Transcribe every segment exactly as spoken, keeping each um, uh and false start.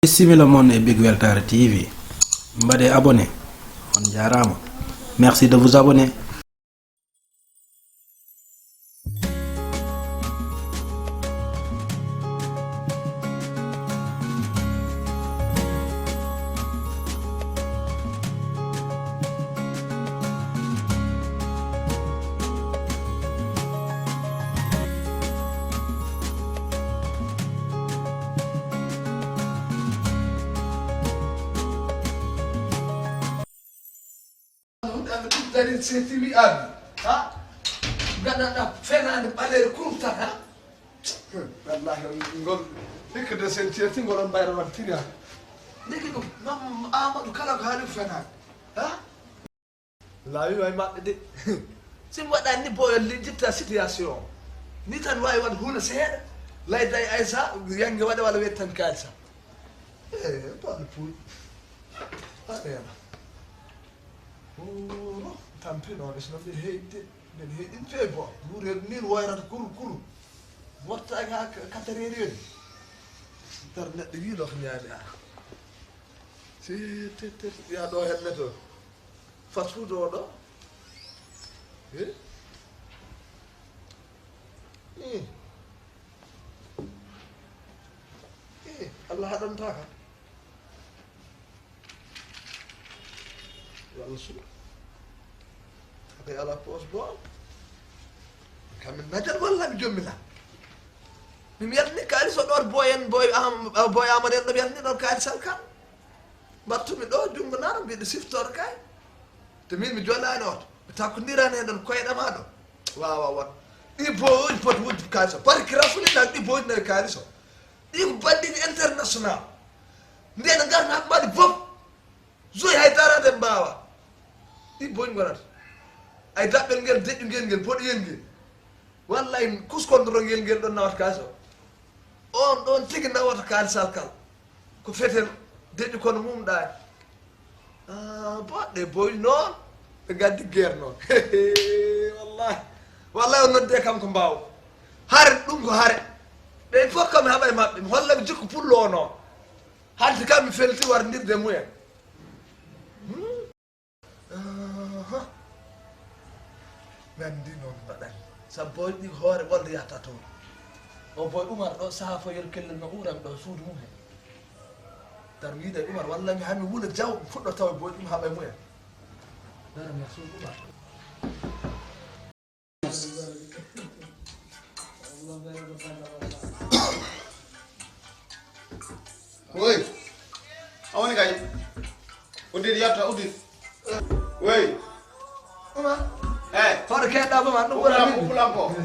Bisimilla mon e Big Weltare T V. Mbaɗe abonné. On jaaraama. Merci de vous abonner. Hunde am ɗum darin seeti wi'aami. Ha? Ngaɗanɗa fenaande ɓaleere kurtan, ha? Wallahi, on ngol hikka de sen ceeti ngol on mbayra wan tiriya. Ndeke ɗum, Mam Amadou kala ko haali ko fenaande. Ha? Laawi way maɓɓe de. Si mi waɗaani ni boyol li jitta situation o. Ni tan waawi waɗ huuna seeɗa. Layda e Aysa, yange waɗa walla wettan kaalisa. Eh, bal puuj. Aɗeena. Oh, tampi noon, isno mbiɗa heyɗi de. Mbiɗa heyɗi feewi bo. Nguur heɗi ni no wayrata kuru, kuru. Motta e haa ka-, quatre heures yoni. Dar neɗɗo wiilo ko ñaami a. Si, te, te, ya ɗo helle to. Fast food o ɗo. Eh? Eh. Eh, Allah haɗanta ka. Yo Allah suɓa. Aka ala poos bo. Kam mi najat walla mi jommi la. Mi mi yalni kaalis o ɗon boyen boy am, boy amaden ɗo mi yalni ɗon kaalis al kam. Mbattumi ɗo junngo nano mbiɗo siftora kay. Te min mi jolaani oto. Mi takkondirani hen ɗon koyɗe ma ɗo. Wawa won. Ɗi bowoji poti wujji kaalis o. Barki Rasulillah ɗi bowoji nawi kaalis o. Ɗi ko bandiji international. Nde no ngarmi hakko mbaɗi bof. Joyi hay darade mbawa. Ɗi bowoji ngonata. Ay daɓɓel ngel deƴƴu ngel ngel boɗoyel ngel. Wallay kuskondoro ngel ngel ɗon nawata kaalis o. On ɗon tigi nawata kaalisal kal. Ko fetel deƴƴu kono mum ɗaani. Ah, boɗɗe boy noon. Ɓe ngaddi guerre noon. Wallahi. Wallahi on nodde kam ko mbawo. Hare ɗum ko hare. Ɓe fof kam mi haɓa e maɓɓe. Mi holla ɓe jikku pullo o noon. Hanti kam mi felti warndirde mumen. Hmm? Aha. Mi anndi noon mbaɗan. Sabu boy ɗi hoore wonde yahata toon. O boy Umar ɗo saha fof yer kellel no uuran ɗo suudu mum heen. Dar wiide Umar walla mi hami wula jaw fuɗɗo tawa boy ɗum haɓa e mumen. Dar mi suudu Umar. Woy. A woni kay. Uddit yatta, uddit. Woy. Uma. Eh. Hoto keɗɗa ba ma ɗum wala. Upulam, upulam ko.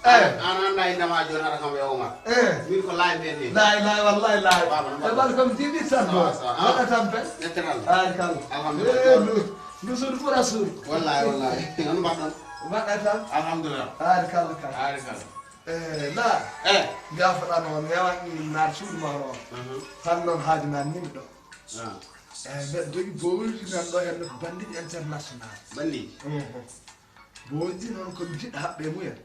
Eh. An anda inda ma jona hata kam yo Umar. Eh. Min ko laay ben ni. Laay, laay, wallahi laay. Baba, no. E bal kom jibi tan ko. Sawa, sawa. Wala tampe. Netteral. Ay kal. Alhamdulillah. Eh, lu. Ndu suudu ɓura suudu. Wallahi, wallahi. Non mbaɗɗon. Mbaɗɗa tan. Alhamdulillah. Ari kala kala. Ari kala. Eh, na. Eh. Gafaɗa noon, mi yawan naar suudu ma noon. Mhm. Tan noon haaju naan nimmi ɗo. Ah. Eh, mbeɗa jogi bowlji nan ɗo heen bandiji international. Bandiji? Mhm. Bowlji noon ko mi jiɗɗo haɓɓe mumen.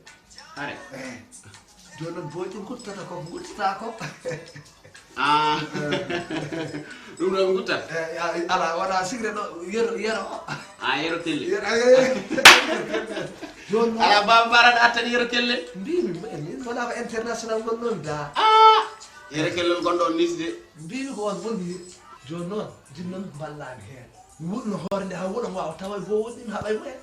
Are. Eh. Jooni noon bowlji guttata ko, guttata ko. Ah. Ɗum ɗo ɓe nguttat? Eh, ya, ala, wona sigre ɗo, yero, yero o. Ah, yero kelle. Yero, yero, yero. Jooni noon. Ala, Baba Bara ɗa attani yero kelle? Mbimi, min wona ko international ngonnomi da. Ah! Yero kelle on gonɗo on Nice de. Mbimi ko on woni. Jooni noon, jinnomi ko mballami heen. Mi wuɗno hoore nde haa wuɗa mi waawa tawa e bowlji mi haɓa e mumen.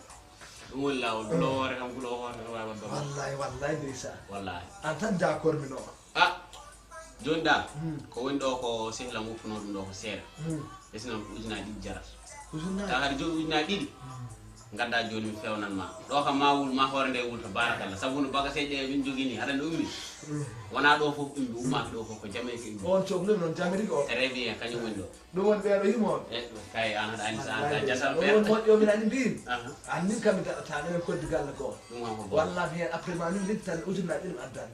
Ɗum woni laawol. Gulo hoore kam, gulo hoore kam waawi waɗde. Wallahi, wallahi, ndeysaan. Wallahi. An tan njakormi noon. Ah, jooni ɗa, hmm, ko woni ɗo ko sehla moftuno ɗum ɗo ko seeɗa. Hmm. Ɓe si noon ko ujunaaji ɗiɗi jarata. Ujunaaji? Tawa haɗa jogii ujunaaji ɗiɗi? Hmm. Ngadda jooni mi fewnan ma. Ɗo kam ma wul, ma hoore nde wulta, barakallah. Sabu no bagaseeje ɗe min jogii ni, haɗa nde ummi. Hmm. Wona ɗo fof ummi, ummaaki ɗo fof, ko Jamaïque ummi. On cohluno noon Jamaïque o. Très bien, kañum woni ɗo. Ɗum woni ɓeeɗo yimooɓe. Eh, kay, an haɗa anndi so an ka jasal ɓeeɗo. Ɗum woni moƴƴo, min anndi mbimi. Aha. An min kam mi daɗata, minen koddi galle goo. Ɗum won ko goto. Walla mi heen après ma min litti tan ujunnaji ɗiɗi mi addan.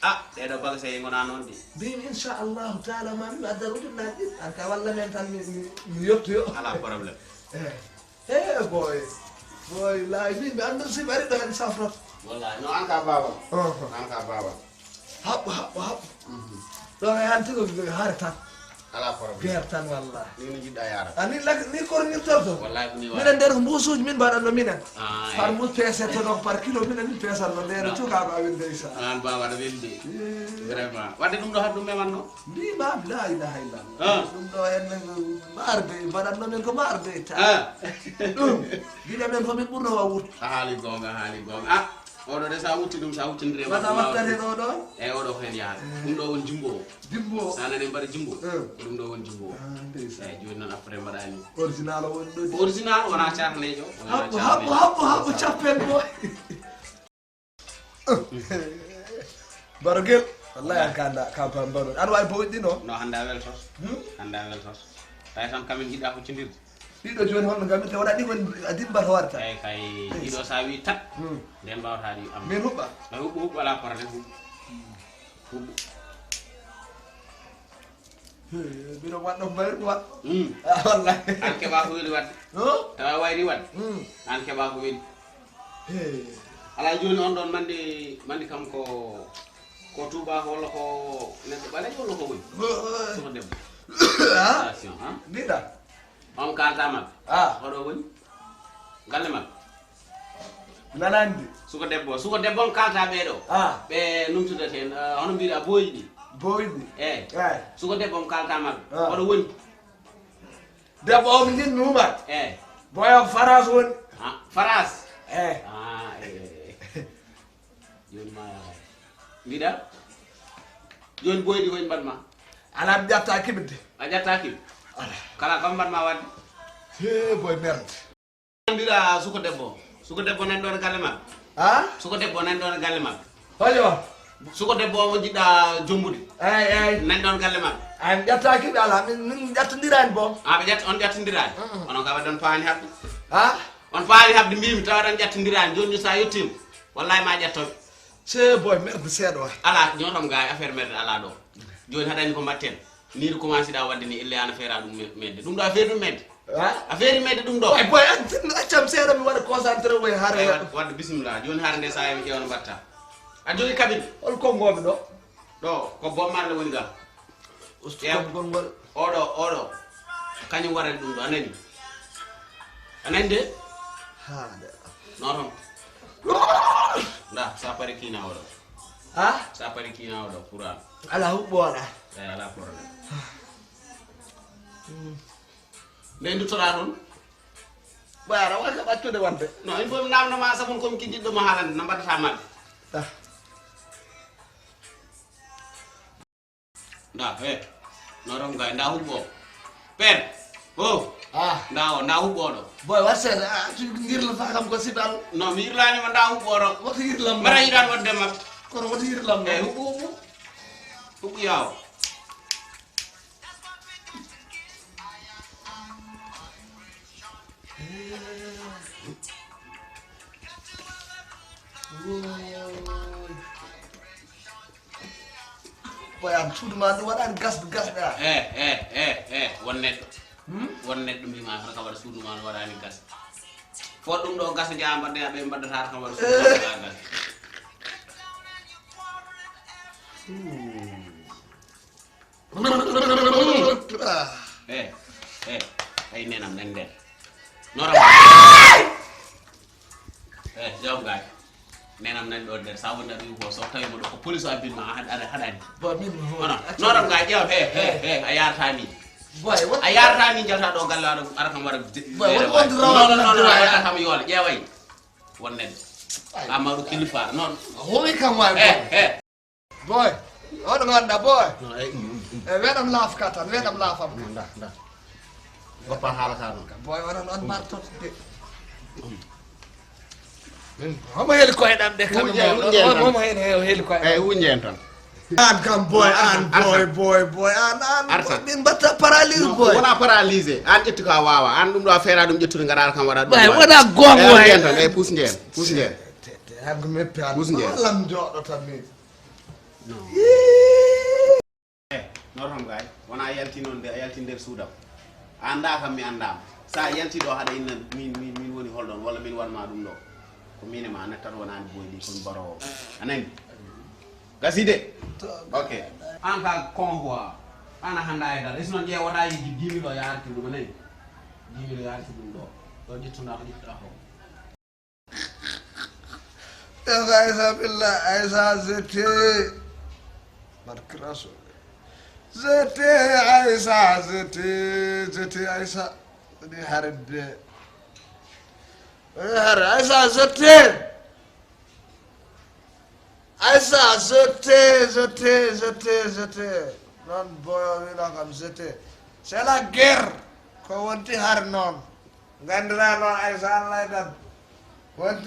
Ah, ɗeɗo bagage e ngona noon de. Mbimi inchallahu taala ma min mi addan ujunnaji ɗiɗi. An ka walla men tan mi, mi, mi yettoyo. Ala problème. Eh. Eh, boy. Boy, laay min mi anndu si mi ari ɗo hen safrata. Wallahi, no an ka baba. Aha. An ka baba. Haɓɓo, haɓɓo, haɓɓo. Mhm. Ɗo e hanti ko hare tan. Ala problème. Guerre tan wallahi. Ni no jiɗɗa yaara. Ani lak ni kornirtorto. Wallahi ko ni waɗa. Minen nder mbusuuji min mbaɗanno minen. Ah, par eh. Mbuus peeseto ɗon par kilo minen min peesanno nder cukaɓe amin ndeysa. An ba waɗa weldi. Eh. Vraiment. Wadde ɗum ɗo haɗ ɗum memanno. Mbima la ilaha illallah. Ah. Ɗum ɗo en maarde mbaɗanno min ko maarde ta. Ah. Ɗum. Gila men ko min ɓurno wa wut. A haali gonga, a haali gonga. Ah. Oɗo de sa wutti ɗum sa wuttindire wata wattane ɗo ɗo. Eyyi oɗo ko hen yahata. Ɗum ɗo won jimbo o. Jimbo o. Sa nani mbaɗa jimbo. Eh. Ko ɗum ɗo won jimbo o. Ah, ndeysan. Eyyi joni noon après mbaɗani. Original o woni ɗo de. Original wona carnejo. Habbo habbo habbo habbo cappen boy. Barogel. Wallahi an kanda kampa mbaɗo an wawi bowɗi ɗi noon. No hande a weltoto. Hmm? Hande a weltoto. Tawi tan kamin jiɗɗa huccodirde. Ɗiɗo joni holno ngam te waɗa ɗi woni a dimbat hoore tan. Eyyi kay ɗiɗo sa wi tat. Hmm. Nden mbawata ɗi am. Min huɓɓa. Ay huɓɓu huɓɓu ala problème huɓɓu. Huɓɓu. Mbiɗo waɗɗo ko mbayri waɗ. Hmm. Ah, wallahi. An keɓa ko weli waɗde. Huh? Tawa wayri waɗde. Hmm. An keɓa ko weli. Hey. Ala joni on ɗon mandi mandi kam ko ko tuba ko walla ko neɗɗo ɓalejo walla ko woni. Huh, huh. Soko debbo. Ah? Attention ha. Mbiɗa. On kalta maɓɓe. Ah. Oɗo woni galle maɓɓe. Nanandi. Suko debbo suko debbo on kalta ɓeɗo. Ah. Ɓe numtudete en hono mbiɗa boyɗi. Boyɗi. Eyyi. Eyyi. Suko debbo on kalta maɓɓe. Ah. Oɗo woni. Debbo o mi jiɗmi humat. Eyyi. Boyo faras woni. Ah, faras. Eyyi. Ah, eyyi. Joni ma yaha. Mbiɗa. Joni boyɗi koye mbaɗma. Ala mi ƴatta kibde. A ƴatta kib. Ala. Kala kam mbaɗma wadde. He boy merde. Mbiɗa suko debbo. Suko debbo nan ɗon galle maɓɓe. Ha? Suko debbo nan ɗon galle maɓɓe. Hojo. Suko debbo o jiɗɗa jombude. Eyyi eyyi. Nan ɗon galle maɓɓe. Ay mi ƴatta kibde ala min min ƴattondirani bo. Ah ɓe ƴatta on ƴattondirani. Onon ka waɗi on paani haɓɓe. Ha? On paani haɓde mbimi tawa tan ƴattondirani joni sa yettima. Wallahi ma ƴettoɓe. Ce boy merde seeɗa waay. Ala ñotom gay affaire merde ala ɗo. Joni haɗani ko mbatten. Ni ɗo commencé ɗa wadde ni ille an affaire a ɗum medde ɗum ɗo affaire ɗum medde. Affaire medde ɗum ɗo. Ay boy an tin accam seeɗa mi waɗa concentré way hare. Wadde bisimilla joni hare nde sa yami ƴewno mbatta. A jogi kabine. Hol kongoɓe ɗo? Ɗo ko bommarle woni ga. Ustu konngol ngol. Oɗo oɗo kañum waɗani ɗum ɗo a nani. A nani de. Ha de. Noton. Nda sa pari kina oɗo. Ha? Sa pari kina oɗo pour an. Ala huɓɓo waɗa. Eyi ala problème. Nde duttoɗa toon. Ɓay aɗa wawi kam accude wonde. Non il faut mi namdoma sabu komi ki jiɗɗoma haalande no mbaɗata maɓɓe. Nda he. No ɗon gay nda huɓɓo o. Père. O. Ah. Nda o nda huɓɓo ɗo. Boy wat seeɗa a girlata kam ko sibal. Non mi yirlanima nda huɓɓo ɗo. Wata yirlam. Mbaɗa yiɗan wonde maɓɓe. Kono wata yirlam. Eyi huɓɓu huɓɓu. Huɓɓu yawo. Boy am suudu ma ɗum waɗani gasɗo gasɗo a. E e e e won neɗɗo. Won neɗɗo mbima tan kam waɗa suudu ma no waɗani gasɗo. Fo ɗum ɗo gasɗo jeya mbaɗde aɓe mbaɗdata tan kam waɗa suudu ma waɗa gasɗo. Eh, eh, ay nenam nan nder. Noram. Eh, jom gay. Nenam nan ɗo nder. Sa wonda ɗum ko so tawi mo ɗo ko police o abbin ma haɗa haɗani. Bo min hono. Noram gay ƴeew he he he a yarata min. Boy, what? A yarata min jalta ɗo galle aɗa aɗa kam waɗa. Boy, what? Non non non non a yarata mi yola ƴeeway. Won neɗɗo. Amma ɗo kilifa non. Howi kam wawi. Eh, eh. Boy, oɗo ganduɗa boy. E weɗam laafka tan weɗam laafam. Nda nda. Goppa haala ka noon. Boy onon on mbartoto de. Homo heli koye ɗam de kam. Homo heli heli koye. Eyi wunje en tan. An kam boy an boy boy boy an an. Artan. Min mbatta paralysé boy. Wona paralysé an ƴetti ko a wawa an ɗum ɗo a feera ɗum ƴettude gaɗa kam waɗa ɗum. Boy wona gongo. Eyi wunje en tan eyi pus nje en pus nje en. Te han ko meppi han. Pus nje en. Wallam joɗo tan min. No. Yii. Eh, no tan gay wona a yalti noon de a yalti nder suudam a annda kam mi annda ma sa yalti ɗo haɗa inna min min min woni holɗon walla min wanma ɗum ɗo ko min e ma a nattat wonani boyɗi kon barowo a nani. Gasii de. Ok. Aan ka convoi. Aan a hanndaa e dara. Isi noon ƴeewotaa yiɗi dix mille o yaarti ɗum, a nani? Dix mille o yaarti ɗum ɗo. Ɗo ƴettuɗaa ko ƴettuɗaa ko. Esa Aisa billah, Aisa zete. Barki Rasul. Zete Aisa, zete, zete Aisa. Ni harde. Ni har Aisa zete. Aisa zete, zete, zete, zete. Non boyo wila kam zete. C'est la guerre. Ko wonti har non. Nganndiraa noon Aisa, Allah e dam. Wonti